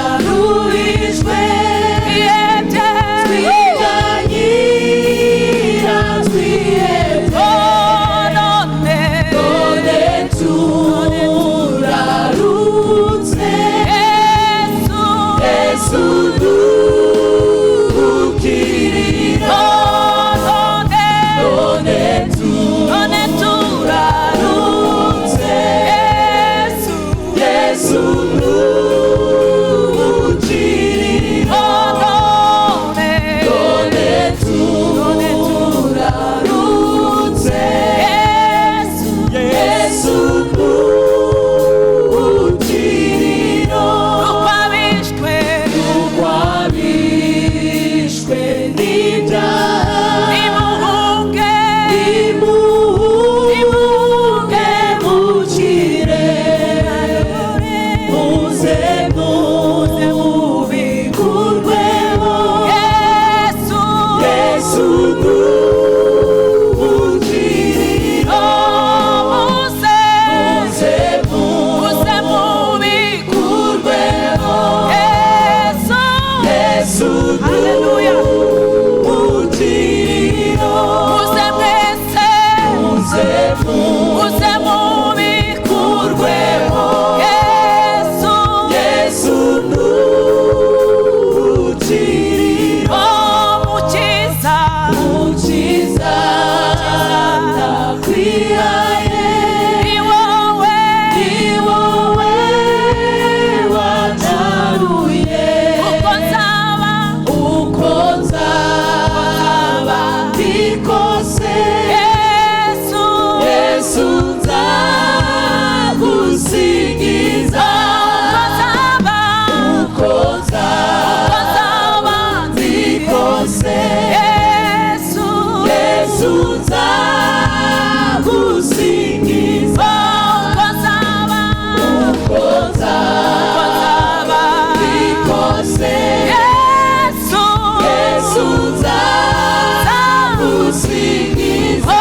Twararuhijwe, twiganyira, twihebye, none turarutse. Yesu dukirira, none turarutse. Yesu dukirira, none turarutse. Yesu dukirira, ukwabishwe n'ibyaha, nimuhunge mukire, muze mubikurwemo. Yesu dukirira, muze mubikurwemo. Yesu dukirira, muze mubikurwemo. Yesu dukirira, Mukiza ndakwihaye, ni wowe wataruye. Uko nzaba ndi kose, Yesu nzagusingiza. Uko nzaba ndi kose, Yesu nzagusingiza. Uko nzaba ndi kose, Yesu nzagusingiza.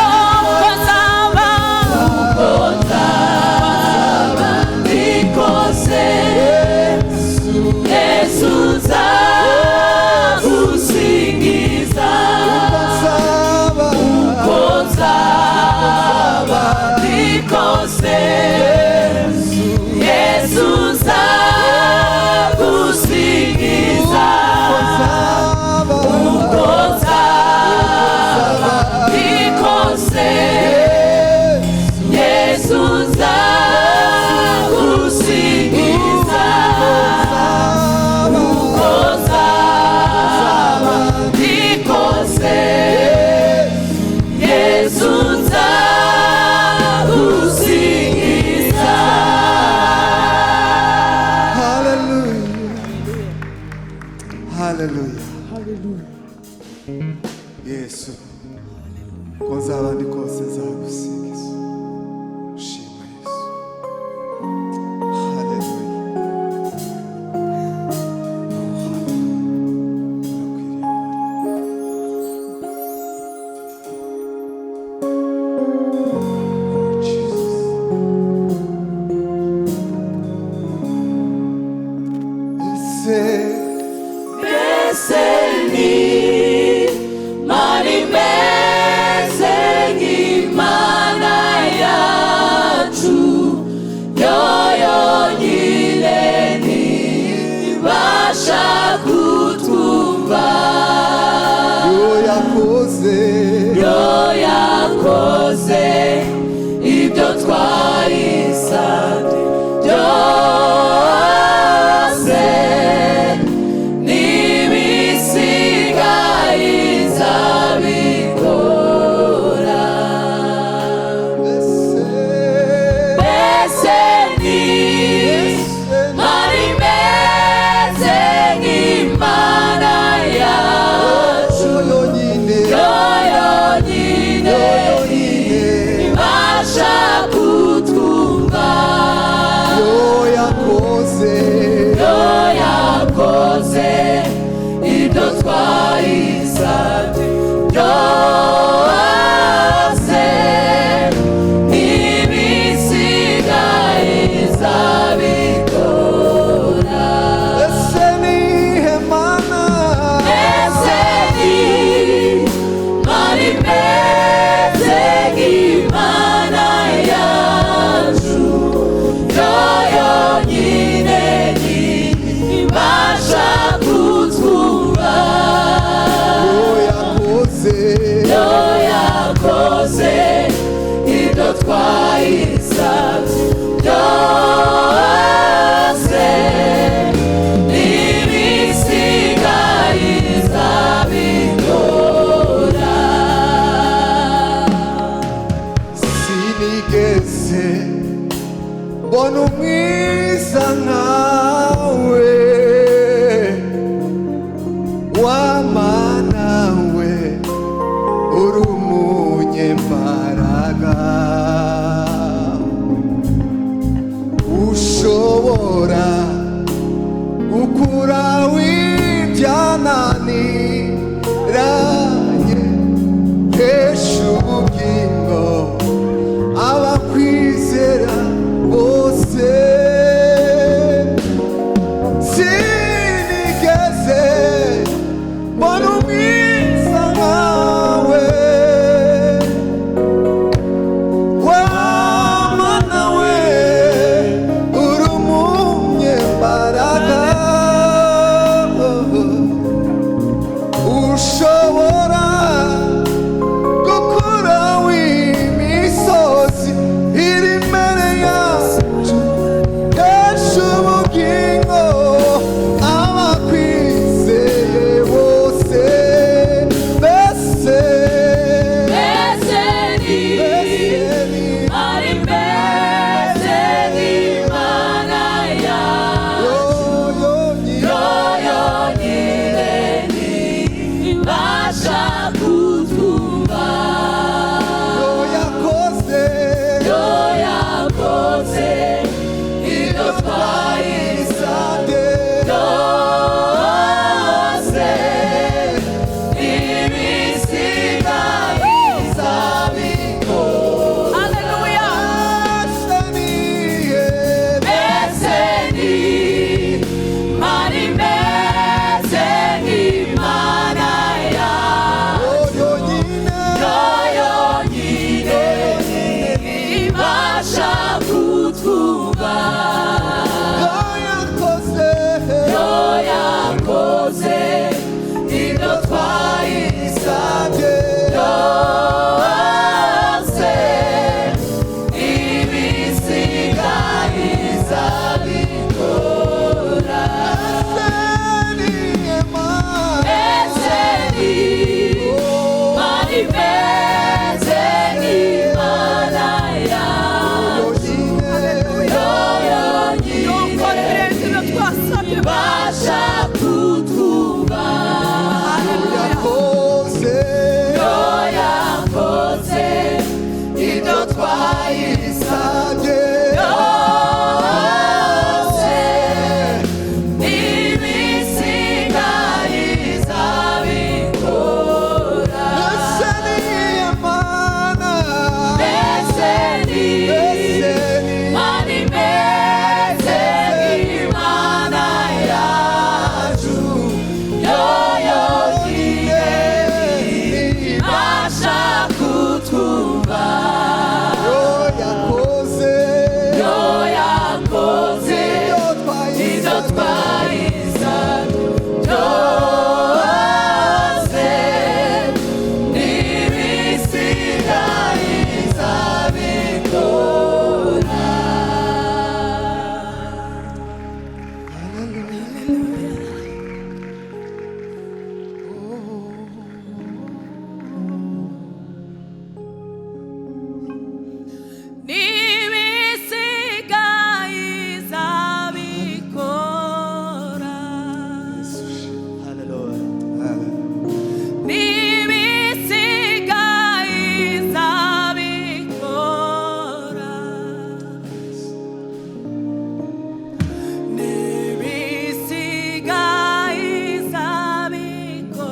Uko nzaba ndi kose, Yesu nzagusingiza. Uko nzaba ndi kose, Yesu nzagusingiza. Uko nzaba ndi kose, Yesu nzagusingiza. Uko nzaba ndi kose, Yesu nzagusingiza. Hallelujah. Hallelujah. Yesu, ko nzaba ndi kose nzagusingiza. Shima Yesu. Hallelujah. Oh, hallelujah. Urakwiriye. Oh, Jesus. Ese Mbese ni mani meze nk'Imana? Twayisabye byose n'ibisigaye izabikora. N'ibisigaye izabikora. Yesu ushimwe. Hallelujah. Hallelujah. N'ibisigaye izabikora. N'ibisigaye izabikora.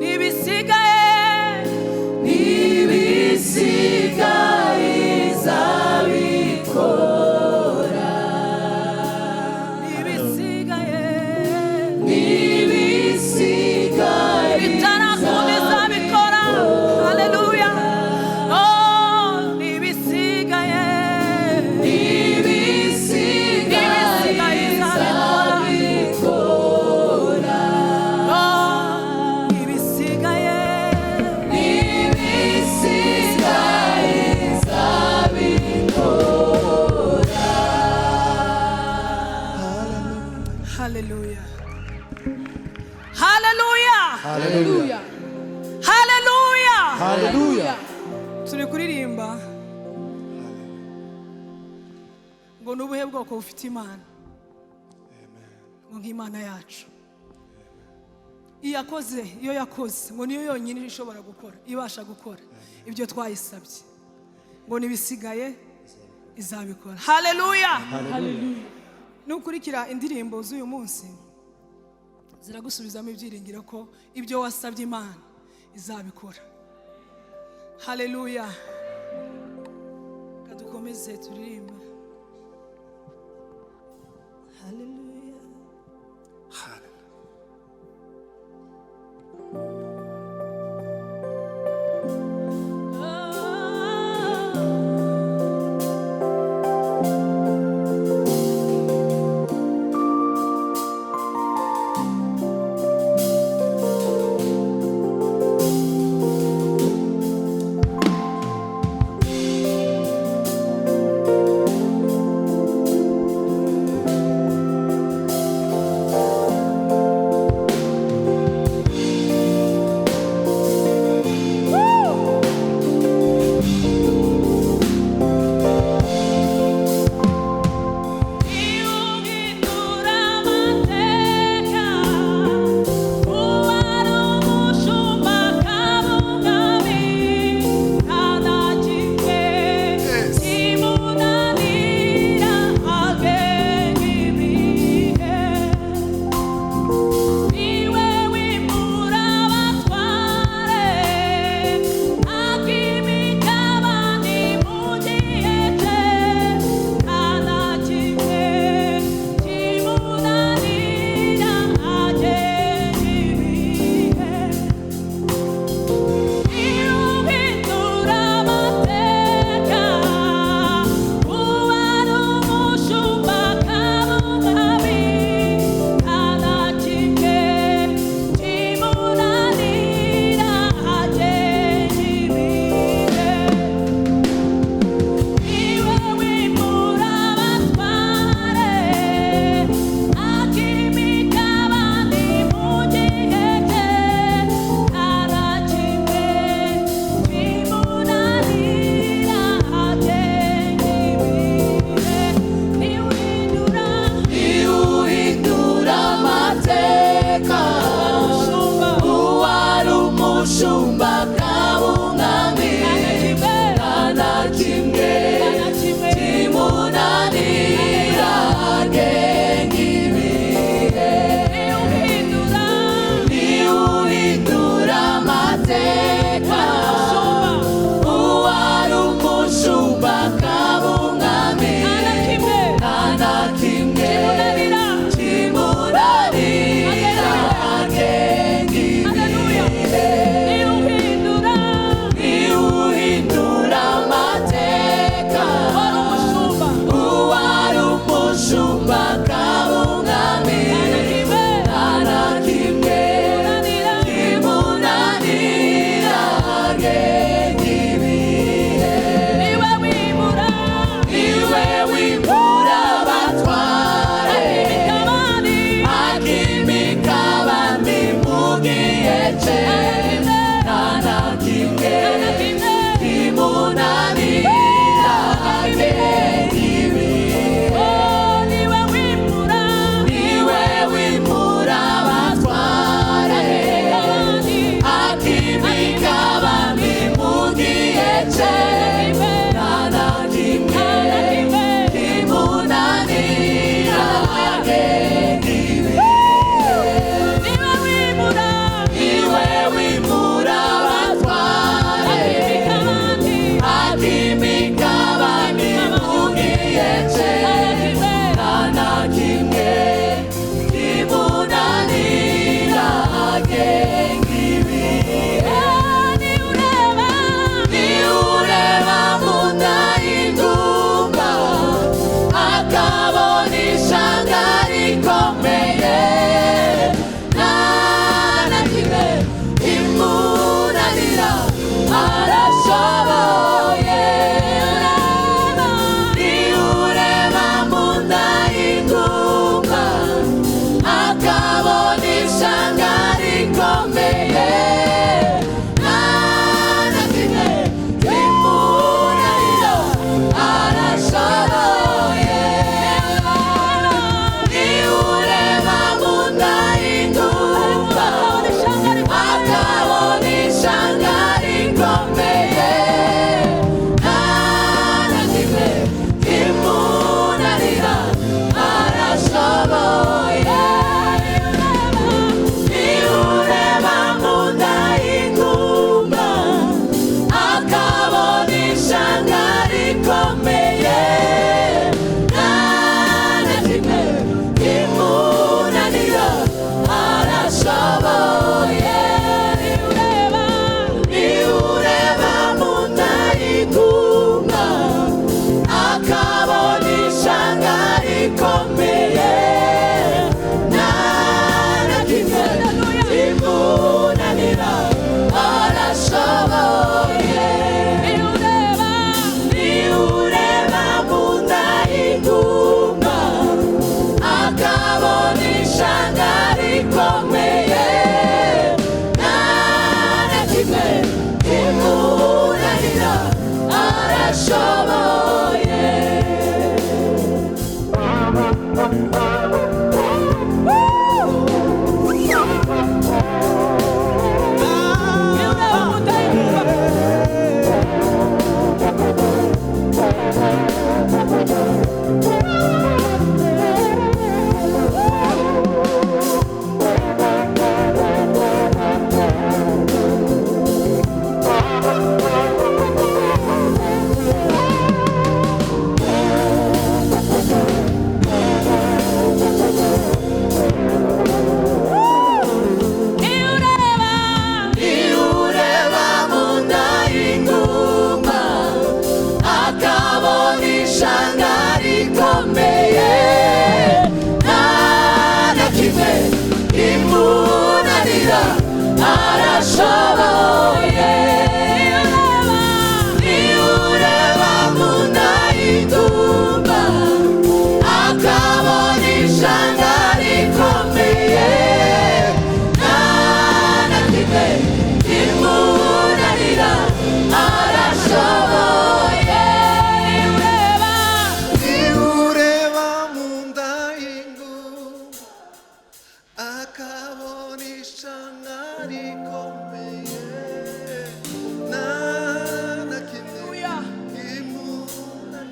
N'ibisigaye, n'ibisigaye izabikora. N'ibisigaye, n'ibisigaye bitarakunda izabikora. Haleluya. Oh, n'ibisigaye, n'ibisigaye izabikora. Oh, n'ibisigaye, n'ibisigaye izabikora. Haleluya. Haleluya. Hallelujah. Haleluya. Hallelujah. Turi kuririmba ngo ni ubuhe bwoko bufite Imana ngo nk'Imana yacu. Iyakoze iyo yakoze ngo niyo yonyine ishobora gukora, ibasha gukora ibyo twayisabye, ngo n'ibisigaye izabikora. Haleluya. Nukurikira indirimbo z'uyu munsi ziragusubizamo ibyiringiro ko ibyo wasabye Imana izabikora. Haleluya. Reka dukomeze turirimbe. Haleluya. Hallelujah. Oh.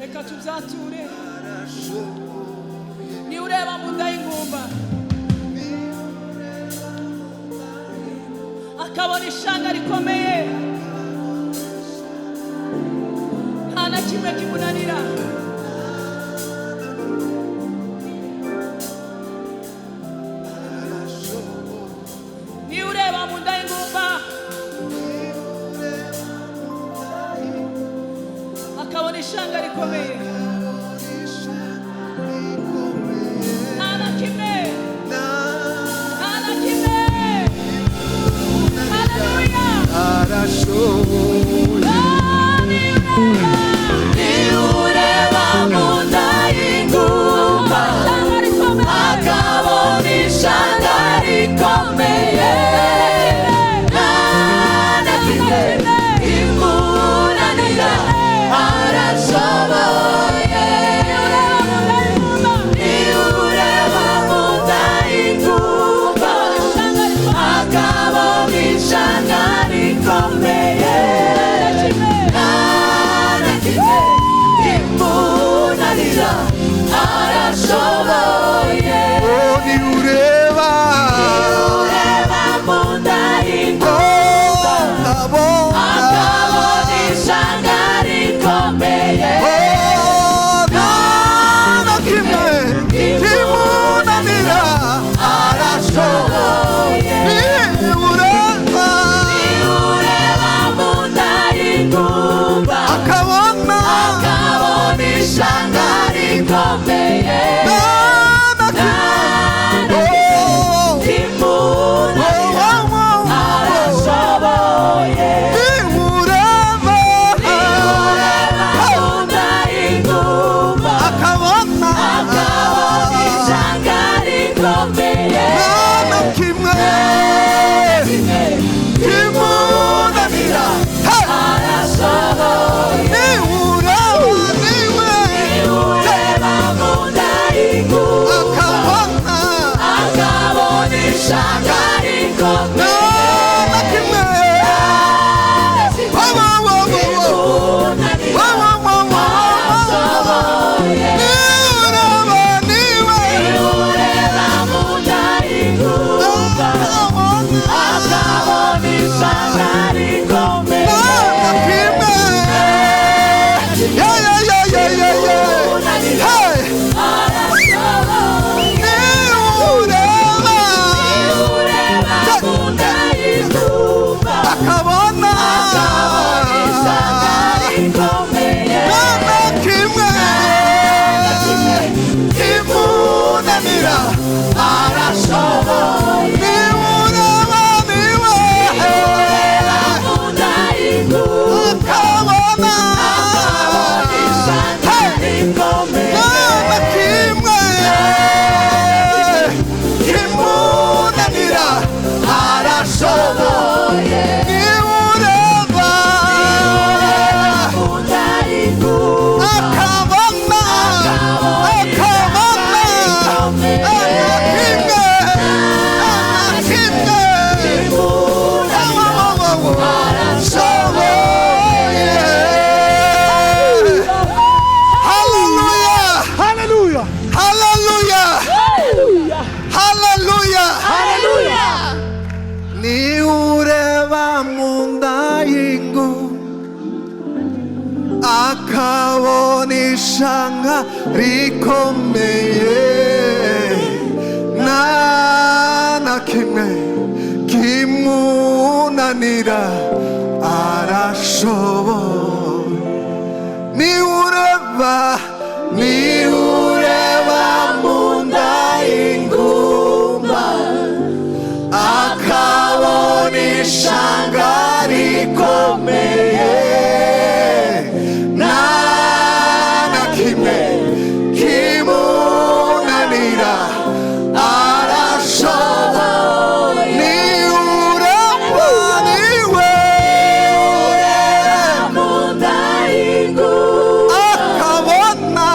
Reka tubyature. Niba ureba mu nda y'ingumba akabona ishanga rikomeye, nta na kimwe kimunanira. Niba ureba mu nda y'ingumba akabona ishanga rikomeye, nta na kimwe, nta na kimwe. Haleluya. Niureba mu nda y'ingumba akabona ishanga rikomeye, nta na kimwe kimunanira, arashoboye. Niureba mu nda y'ingumba akabona ishanga rikomeye, nta na kimwe kimunanira, arashoboye. Niureba Niureba mu nda y'ingumba akabona ishanga rikomeye, nta rikomeye, nta na kimwe. Oh, kimunanira, oh, oh, oh. arashoboye. Niwureba Niwureba mu nda y'ingumba, akabona akabona ishanga rikomeye, nta na kimwe kimwe kimunanira. Hey! arashoboye. Niwureba niwe Niwureba mu nda y'ingumba, akabona akabona ishanga rikomeye, nta na kimwe. Wo, wo, wo, wo, wo. kimunanira, Wo, wo, wo, wo, wo. arashoboye. Niwureba niwe Niwureba mu nda y'ingumba, akabona akabona ishanga rikomeye, nta na kimwe. Yeah, yeah, yeah, yeah, yeah, yeah. Hey! arashoboye. Niwureba Niwureba mu nda y'ingumba, akabona akabona ishanga rikomeye, nta na kimwe kimunanira. arashoboye. Niwureba niwe Niwureba mu nda y'ingumba, akabona akabona ishanga rikomeye, nta na kimwe kimunanira. Arashoboye. Niwureba mu nda y'ingumba, akabona akabona nta na kimwe nta na kimwe arashoboye. Hallelujah. Haleluya. Hallelujah. Hallelujah. Hallelujah. Niwureba mu nda y'ingu akabona ishanga rikomeye nta na kimwe kimunanira arashoboye. Niwureba niwureba mu nda y'ingumba akabona ishanga rikomeye nta na kimwe kimunanira arashoboye. Niwureba niwe Mu nda y'ingumba, akabona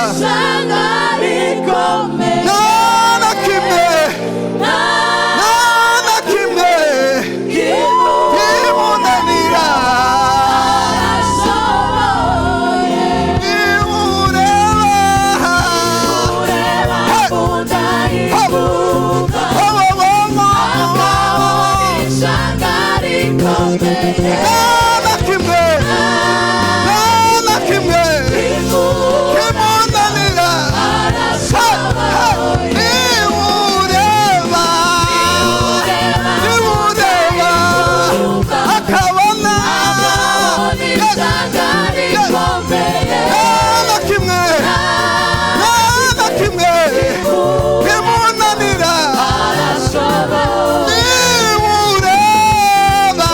ishanga rikomeye, nta na kimwe nta nta na kimwe kimunanira. arashoboye. Niwureba Ureba mu nda y'ingumba, akabona ishanga rikomeye, nta na kimwe nta na kimwe kimunanira. arashoboye. Niwureba niwureba akabona Akabona ishanga rikomeye, nta na kimwe nta na kimwe kimunanira. arashoboye. Niwureba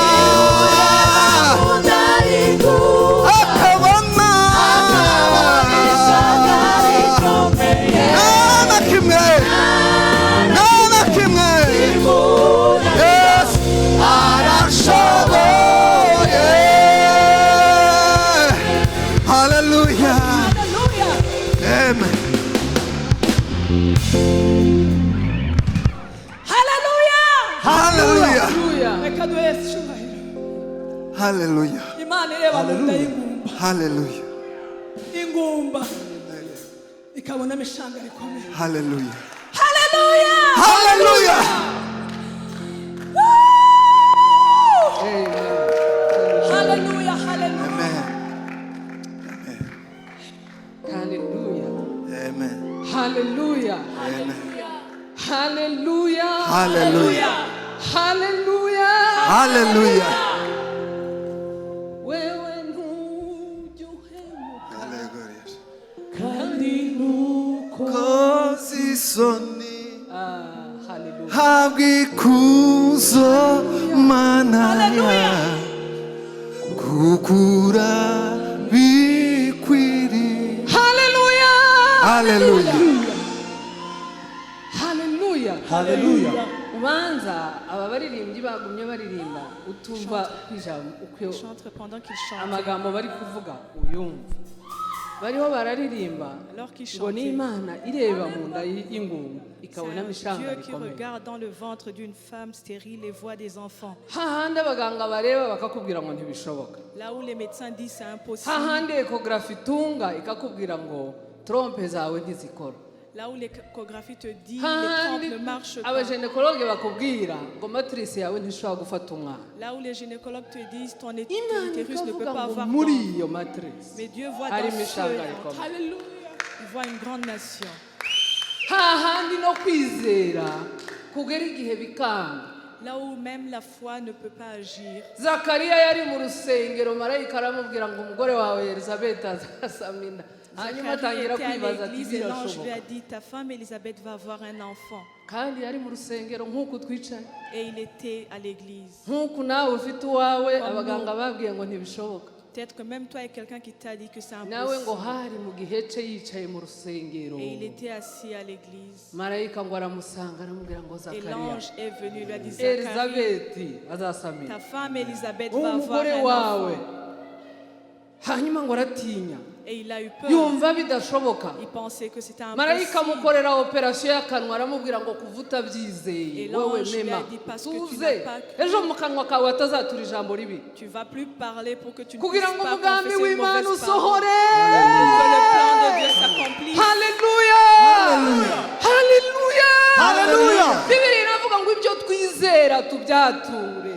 Mu nda y'ingumba, akabona akabona ishanga rikomeye, nta na kimwe nta na kimwe. Yes, arashoboye. Hallelujah. Amen. Haleluya. Hallelujah. Reka duhe Yesu icyubahiro. Hallelujah. Imana ireba mu nda y'ingumba, Hallelujah. ingumba ikabonamo ishanga rikomeye. Hallelujah. Haleluya. Hallelujah. Haleluya. Haleluya. Amen. Hallelujah. Amen. Hallelujah. Amen. Hallelujah. Hallelujah. Hallelujah. Hallelujah. Wewe ntujya uhemuka. Hallelujah. Kandi nuko Koza isoni. Ah, haleluya. Habwa ikuzo, Mana, kukura bikwiriye. Haleluya. Haleluya. Haleluya. Haleluya. Ubanza aba baririmbyi bagumye baririmba, utumva ijambo uko Chante pendant qu'il chante. amagambo bari kuvuga, uyumva bariho bararirimba Alors qu'il ngo ni chantait. Imana ireba mu nda y'ingumba ikabonamo C'est ishanga un Dieu qui rikomeye. regarde dans le ventre d'une femme stérile et voit des enfants. Hahandi abaganga bareba bakakubwira ngo ntibishoboka. Là où les médecins disent c'est impossible. Hahandi échographie itunga ikakubwira ngo trompes zawe ntizikora. Là où l'échographie te dit les Hahandi trompes ne marchent pas. abagynécologues bakubwira ngo matrice yawe ntishobora gufata umwana. Là où les gynécologues te disent ton Imana utérus ne peut ikavuga pas ngo avoir muri d'enfant. iyo matrice Mais Dieu voit dans harimo ce ishanga ventre. rikomeye. Il voit une grande nation. Hahandi no kwizera kugera igihe bikanga. Là où même la foi ne peut pas agir. Zakariya yari mu rusengero, marayika aramubwira ngo umugore wawe Elizabeth azasama inda, hanyuma Zacharie atangira était à kwibaza ati l'église et l'ange lui birashoboka? a dit ta femme Élisabeth va avoir un enfant. Kandi yari mu rusengero nk'uku twicaye. Et il était à l'église. Nk'uku nawe ufite uwawe Comme abaganga babwiye ngo ntibishoboka. Peut-être que même toi, il y a quelqu'un qui t'a dit que c'est Nawe ngo impossible. hari mu gihe cye yicaye mu rusengero. Et il était assis à l'église. Marayika ngo aramusanga aramubwira ngo Et Zakariya, l'ange est venu, lui a dit Zacharie, Elizabeth azasamira ta femme Élisabeth va avoir umugore un wawe. enfant. Hanyuma ngo aratinya. Et il a eu peur. Yumva bidashoboka. Il pensait que c'était Marayika impossible. amukorera opération y'akanwa, aramubwira ngo kuva utabyizeye Et wowe l'ange lui mema a dit, parce que tu tuze n'as pas cru. ejo mu kanwa kawe hatazatura ijambo ribi Tu vas plus parler pour que tu ne kugira puisses ngo pas umugambi confesser une w'Imana mauvaise parole. usohore. Pour que le plan de Dieu s'accomplisse. Haleluya, haleluya. Haleluya. Bibiliya iravuga ngo ibyo twizera tubyature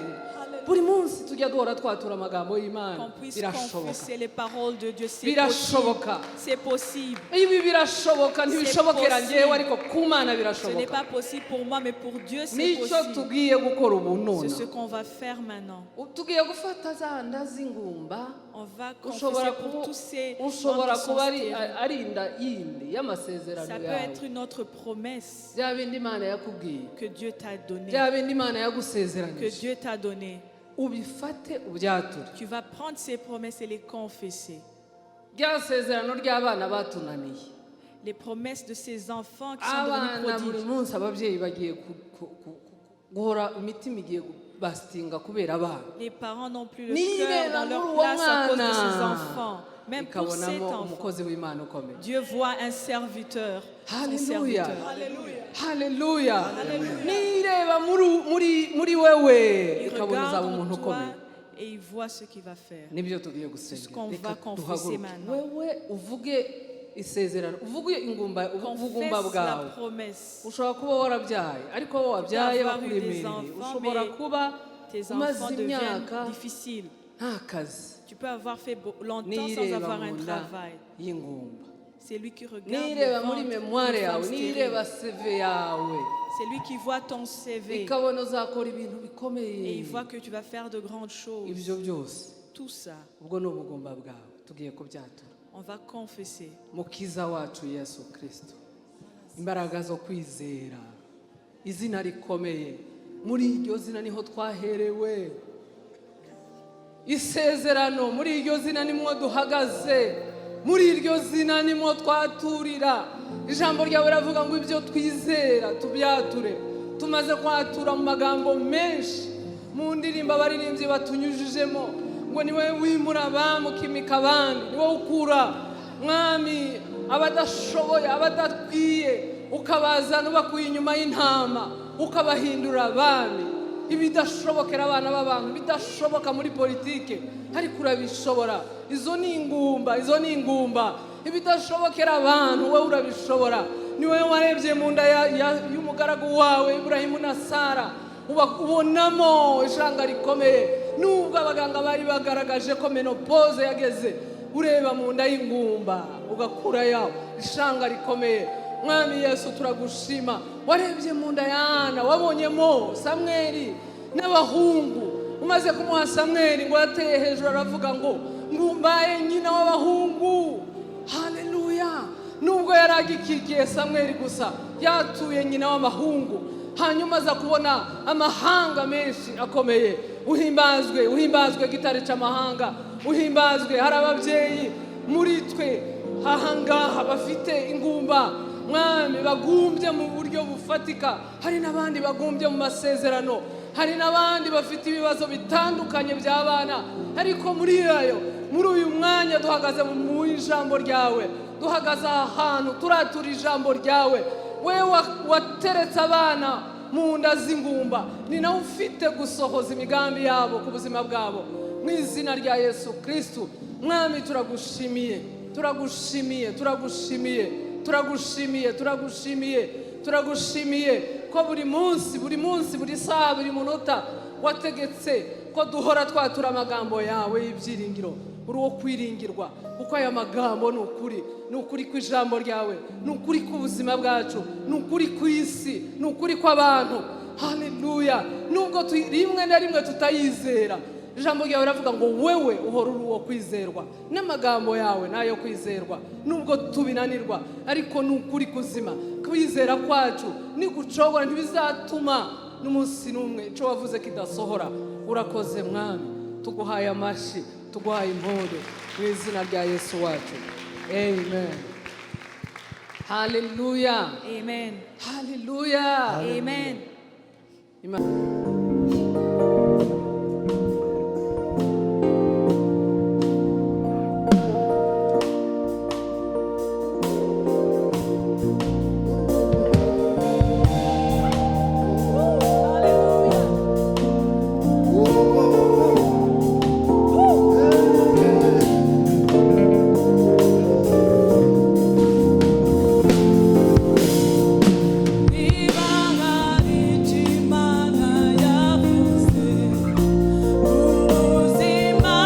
buri munsi, tujya duhora twatura amagambo y'Imana. Qu'on puisse Birashoboka. Confesser les paroles de Dieu. C'est Birashoboka. possible. C'est possible. Ibi birashoboka, ntibishobokera Possible. ngewe ariko ku Mana Ce n'est birashoboka. pas possible pour moi, mais pour Dieu, c'est Nicyo possible. tugiye gukora ubu C'est none. ce qu'on va faire maintenant. Tugiye gufata za nda z'ingumba. On va Ushobora confesser pour kuba tous ces ushobora gens qui sont kuba ari stériles. ari inda yindi y'amasezerano Ça peut yawe. être une autre promesse Bya bindi Imana yakubwiye, que Dieu t'a donnée. bya bindi Imana Que yagusezeranije, Dieu t'a donné. Ubifate ubyature. Tu vas prendre ces promesses et les confesser. Rya sezerano ry'abana batunaniye. Les promesses de ces enfants qui sont devenus Abana buri prodiges. Munsi ababyeyi bagiye guhora imitima igiye basitinga kubera abana. Les parents n'ont plus le Nireba cœur dans leur muri uwo place à cause de ces mwana enfants. Même pour cet ikabonamo enfant, umukozi w'Imana ukomeye. Dieu voit un serviteur. Son Haleluya. serviteur. Haleluya. Nireba muri muri muri wewe Il ikabona uzaba regarde umuntu en toi ukomeye. Et il voit ce qu'il va faire. Nibyo tugiye Ce gusenga. qu'on Reka va confesser duhaguruke. Maintenant. Wewe uvuge isezerano, uvuge ingumba, ubugumba Confesse la bwawe. Promesse. Ushobora kuba warabyaye ariko wowe wabyaye Avoir eu des bakuremereye. Enfants, Ushobora mais kuba tes umaze enfants deviennent imyaka difficiles. Nta kazi. Tu peux avoir fait longtemps sans Nireba avoir un mu nda travail. Y'ingumba, C'est lui qui regarde nireba le muri ventre mémoire d'une yawe, femme stérile. nireba CV yawe, C'est lui qui voit ton CV ikabona uzakora ibintu bikomeye. Et il voit que tu vas faire de grandes choses. Ibyo byose Tout ça, ubwo ni ubugumba bwawe, tugiye kubyatura. On va confesser. Mukiza wacu Yesu Kirisito, imbaraga zo kwizera, izina rikomeye, muri iryo zina niho twaherewe isezerano, muri iryo zina nimwo duhagaze, muri iryo zina nimwo twaturira. Ijambo ryawe riravuga ngo ibyo twizera tubyature. Tumaze kwatura mu magambo menshi mu ndirimbo abaririmbyi batunyujijemo ngo ni wowe wimura abami ukimika abandi, ni wowe ukura mwami abadashoboye abadakwiye ukabazana ubakuye inyuma y'intama ukabahindura abami. Ibidashobokera abana b'abantu, ibidashoboka muri politike ariko urabishobora. Izo ni ingumba, izo ni ingumba. Ibidashobokera abantu wowe urabishobora. Ni wowe warebye mu nda y'umugaragu wawe Iburahimu na Sara ubonamo ishanga rikomeye nubwo abaganga bari bagaragaje ko ménopause yageze. Ureba mu nda y'ingumba ugakurayo ishanga rikomeye. Mwami Yesu, turagushima. Warebye mu nda ya Ana wabonyemo Samweli n'abahungu. Umaze kumuha Samweli ngo yateye hejuru aravuga ngo ngumbaye nyina w'abahungu. Haleluya. Nubwo yari agikikiye Samweli gusa, yatuye nyina w'amahungu, hanyuma aza kubona amahanga menshi akomeye. Uhimbazwe, uhimbazwe gitare cy'amahanga, uhimbazwe. Hari ababyeyi muri twe ahangaha bafite ingumba, Mwami, bagumbye mu buryo bufatika. Hari n'abandi bagumbye mu masezerano, hari n'abandi bafite ibibazo bitandukanye by'abana. Ariko muri ayo, muri uyu mwanya duhagaze mu ijambo ryawe, duhagaze aha hantu turatura ijambo ryawe. We wateretse abana mu nda z'ingumba, ni nawe ufite gusohoza imigambi yabo ku buzima bwabo. Mu izina rya Yesu Kristu, Mwami, turagushimiye, turagushimiye, turagushimiye, turagushimiye, turagushimiye, turagushimiye ko buri munsi, buri munsi, buri saha, buri munota wategetse ko duhora twatura amagambo yawe y'ibyiringiro. Uri uwo kwiringirwa, kuko aya magambo ni ukuri, ni ukuri kw'ijambo ryawe, ni ukuri k'ubuzima bwacu, ni ukuri kw'isi, ni ukuri kw'abantu. Haleluya! Nubwo rimwe na rimwe tutayizera, ijambo ryawe riravuga ngo wewe uhora uri uwo kwizerwa, n'amagambo yawe ni ayo kwizerwa. Nubwo tubinanirwa, ariko ni ukuri kuzima. Kwizera kwacu nigucogora, ntibizatuma n'umunsi n'umwe icyo wavuze kidasohora. Urakoze Mwami, tuguhaye amashyi, tuguhaye impundu mu izina rya Yesu wacu, amen. Haleluya! Amen. Haleluya! Amen. Ibanga ry'Imana yavuze ubuzima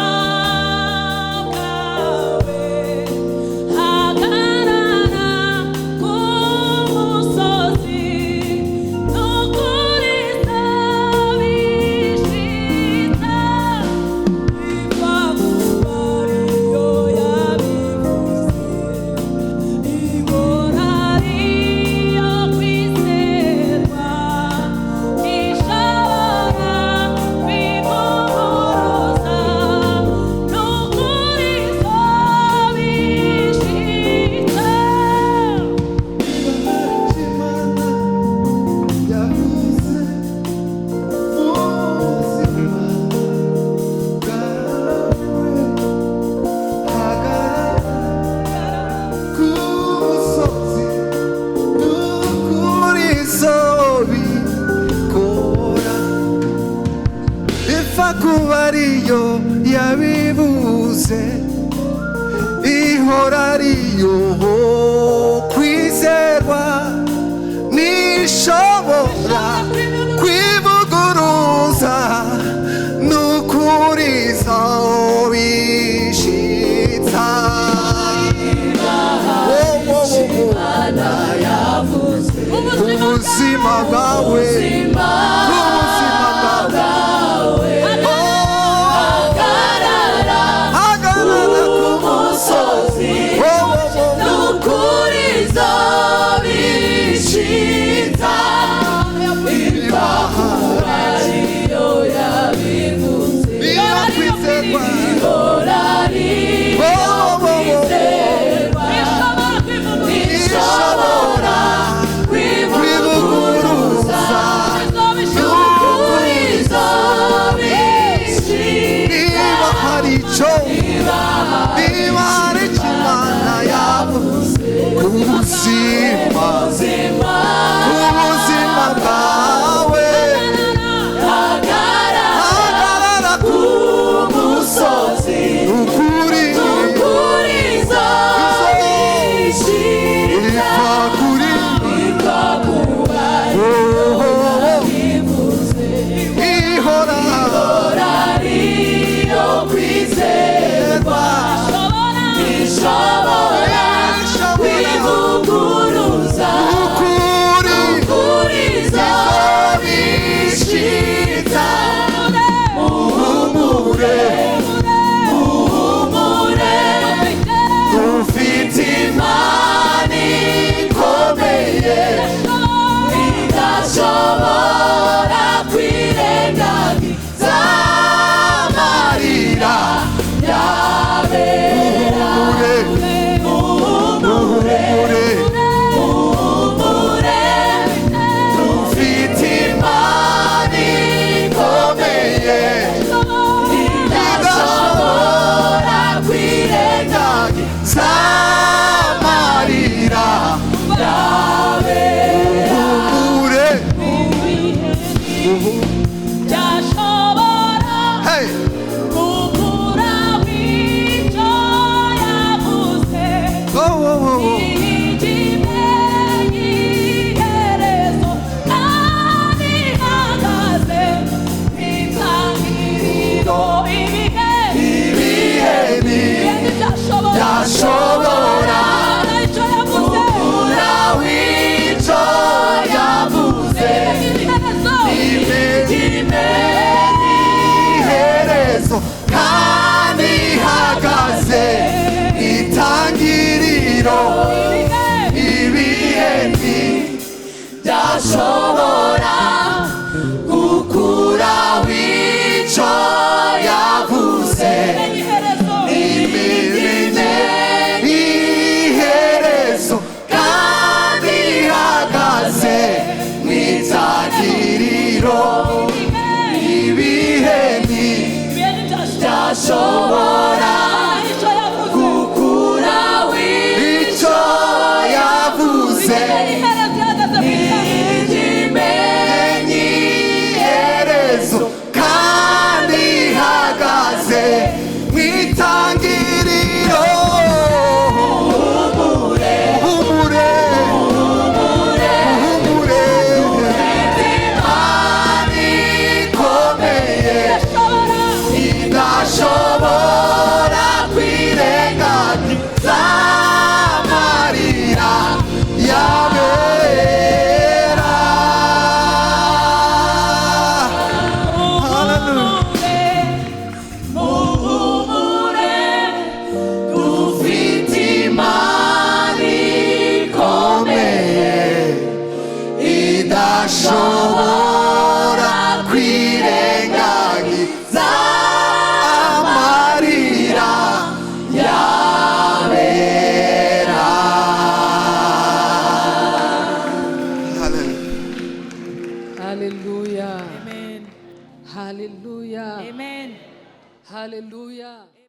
bwawe, hagarara ku musozi, n'ukuri zabishita, iva ku mariyo yabivuze, ihora ariyo kwizerwa, ishobora kwivuguruza, n'ukuri zabishita. Imana yavuze ubuzima bwawe, hagarara ku musozi, n'ukuri izobikora. Ipfa kuba ariyo yabibuze, ihora ariyo kwizerwa, nishobora kwivuguruza, n'ukuri izobishitsa. Oh, oh, oh, oh. Ubuzima bwawe, ubuzima bwawe, Oh, hagarara ku musozi. Oh, oh, oh. N'ukuri zabishita, iva kuba ariyo yabivuze, Niyo kwizerwa. ihora ariyo Oh, oh, oh, oh. kwizerwa, Ishobora ishobora kwivuguruza. kwivuguruza. Ibihe byashobora gukura w'icyo yavuze. Iherezo kandi ihagaze itangiriro. Ibihe byashobora.